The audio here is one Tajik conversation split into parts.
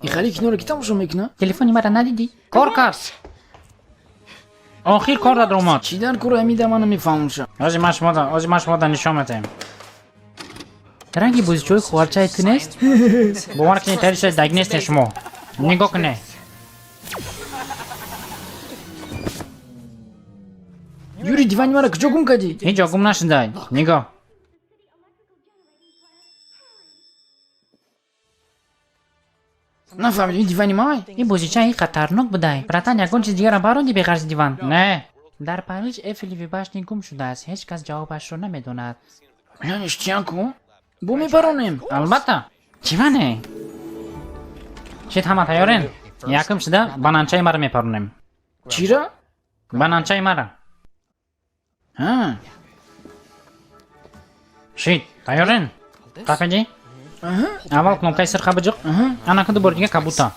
Ин хали киноро ки тамошо мекунад? Телефони мара надидӣ? Кор кард. Охир кор дар омад. Чӣ дар кор ҳамида ман намефаҳмам. Ози ман шумо ози ман шумо нишон медиҳем. Ранги бозичаҳои хоҳарчаи ту нест? Бовар кунед, тариша даг нестем шумо. Нигоҳ кунед. Юри, дивани мара куҷо гум кардӣ? Ҳеҷ ҷо гум нашудай. Нигоҳ. Нафаҳмидам, ин дивани май? Ин бозича ин хатарнок будай. Братан, ягон чиз дигарам баронди беғарзи диван? Не. Дар Париж Эфелеви башни гум шудааст. Ҳеҷ кас ҷавобашро намедонад. Яъне чиян ку? Бо мебаронем. Албатта. Чӣ мане? Шит, ҳама тайёрен? Якум шуда бананчаи мара мепаронем. Чира? Бананчаи мара. Ҳа. Шит, тайёрен? Қафиди? Аҳа. Аввал кнопкаи сирха биҷиқ. Аҳа. Ана ку дубор дига кабута.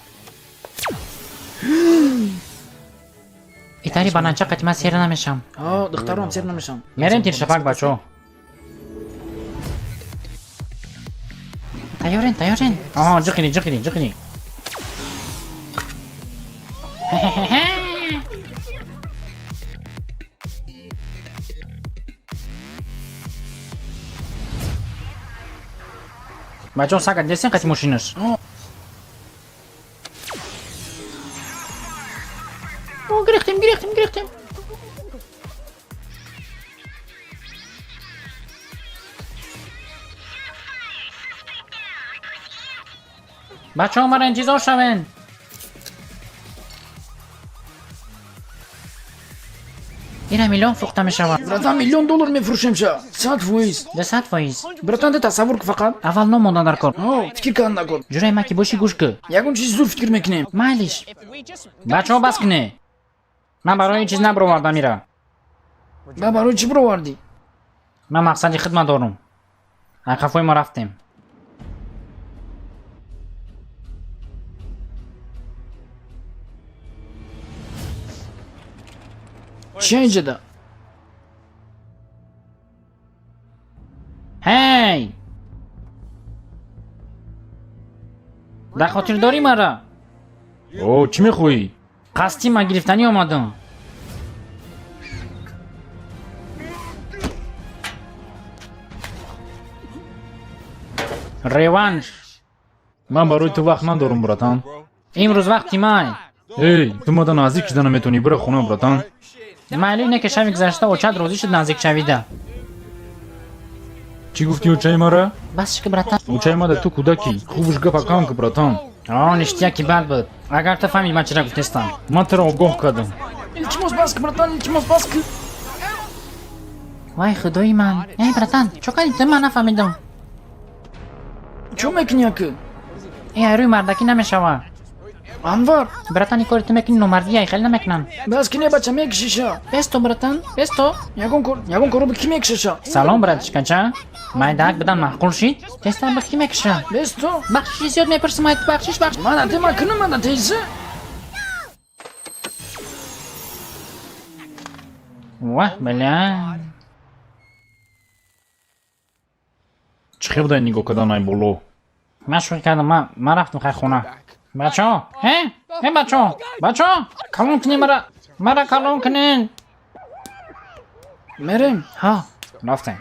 Итари бананча қатима сер намешам. Ҳо, духтаром сер намешам. Мерем тиршапак, бачо. Тайёрен, тайёрен. Оҳо, ҷиқиди, ҷиқиди, ҷиқиди. Бачо, сага десен қати мошинаш. О, гирехтем, гирехтем, гирехтем. Бачаҳо, мара интизор шавен. Ира миллион фурӯхта мешавад. Братан, миллион доллар мефурӯшем ша. 100%. 200%. Братан, ты тасаввур ку фақат. Аввал ном мондан дар кор. Ҳо, фикр кардан дар кор. Ҷураи ма ки бошӣ, гӯш кӯ. Ягон чизи зур фикр мекунем. Майлиш. Бачаҳо, бас кунед. Ман барои ин чиз набуровардам ира. Ба барои чӣ буровардӣ? Ман мақсади хидмат дорум. Ай қафои мо рафтем. Чия инҷада? Ҳей! Дар хотир дорӣ мара? О, чӣ мехоҳӣ? Қасдӣ ма гирифтанӣ омадам. Реванш. Ман барои ту вақт надорам, братан. Имрӯз вақти май. Эй, ту мада наздик шуда наметавонӣ, бира хона, братан. Майли, не ки шаби гузашта очат розӣ шуд наздик шавида. Чӣ гуфтӣ очаи мара? Бас шики, братан. Очаи мада ту кӯдакӣ, хубуш гапа кам ку, братан. О, ништяки бад буд. Агар ту фаҳмид, ман чира гуфтестам. Ман туро огоҳ кардам. Илтимос, бас ку, братан, илтимос, бас ку. Вай, худои ман. Эй, братан, чо кардӣ ту, ман нафаҳмидам. Чо мекунӣ ака? Эй, айрӯи мардакӣ намешавад. Анвар. Братан, ин кори ту мекунӣ номардия, хеле намекунам. Бас ки не, бача, мекишиша. Бесто, братан, бесто. Ягон кор, ягон коро ки мекишиша. Салом, братишкача. Майдаак бидан маъқул шид? Тезтар ба ки мекиша? Бесто. Бахшиши зиёд мепурсам, айт, бахшиш, бахшиш. Ман ате ма кунам ада теза. Ваҳ, бля. Чӣ хел дай нигоҳ кардан ай боло? Ман шӯхӣ кардам, ман рафтам хай хона. Бачаҳо, э? Э, бачаҳо, бачаҳо, калон кунед мара. Мара калон кунед. Мерем. Ҳа, рафтем.